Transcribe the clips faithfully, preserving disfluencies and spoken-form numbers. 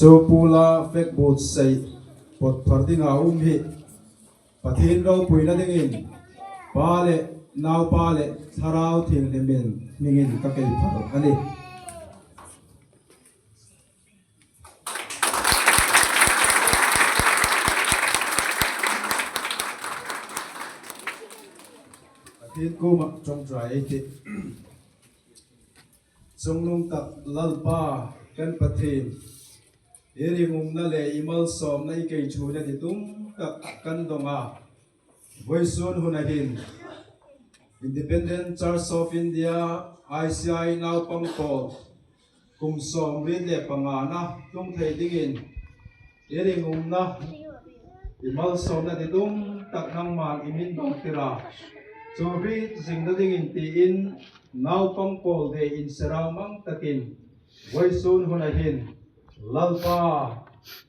Chu pula flag buotsai pawt phar dinga um hi Pathien ropuina dingin Pa le Naupa le Thlarau Thienghlimin hmingin ka kei phar a nih. Pathien kuoma ṭawngṭai ei tih. Chungnung tak Lalpa kan Pathien, i ringumna le i malsawmna i kei ṭhuoina ti tum tak kan dong a. Vawisun huna hin Independent Church of India, I C I naupang pawl kum sawmriet le pangana tlung thei dingin i ringumna, i malsawmna ti tum tak nangman i min dawngtir a. Chu hriet zingna dingin tiin naupang pawl de in serau mang takin vawisun huna hin Lalpa,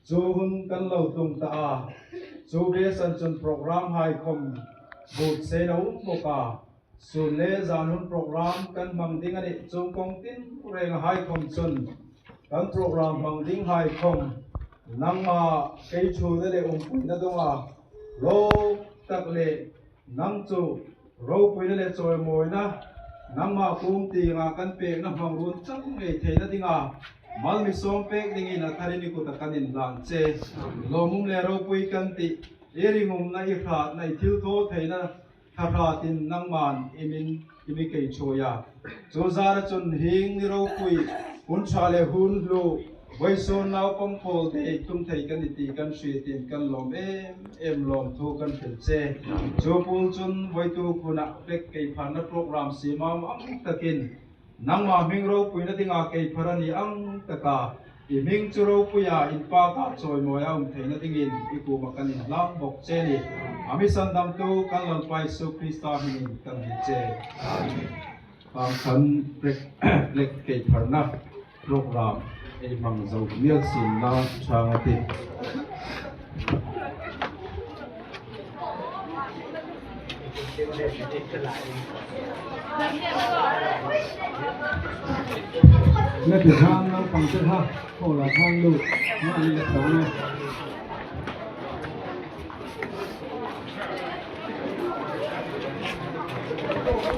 chu hun kan lo tlung ta a. Chu ve san chun program hai khom buotsaina um bawk a. Sun le zan hun program kan hmang ding a nih. Chuong kawng tin reng hai khom chun kan program hmang ding hai khom nangma kei ṭhuoina le umpuina donga lo tak le nang chu ropuina le chawimawina nangma kuom tienga kan pekna hmangruo chang ngei theina dinga mal mi sawm pek dingin a tharin i kuta kan inhlan che. Lawmum le ropui kan tih, i ringumna, i hratna, i thilthawtheina tha hratin nangman i min, i mi kei ṭhuoi a. Chu zara chun hieng ni ropui, hun ṭha le hun hlu, vawisun naupang pawl de tlung thei kan ni ti kan hrietin kan lawm em em, lawmthu kan hril che. Chu pul chun vawituk huna flag kei pharna program siem ang takin nangma hming ropuina dinga kei phar a ni ang taka i hming chu ropuia inpaka chawimawia um theina dingin i kuoma kan inhlan bawk che a nih. A mi sandamtu kan Lalpa Isu Krista hmingin kan hril che. Amen. Khang khan flag, flag kei pharna program ei hmang zo mial sin la chang a tih. Na ti hang nang pang te ha, ko la hang lu, na ni la ta na.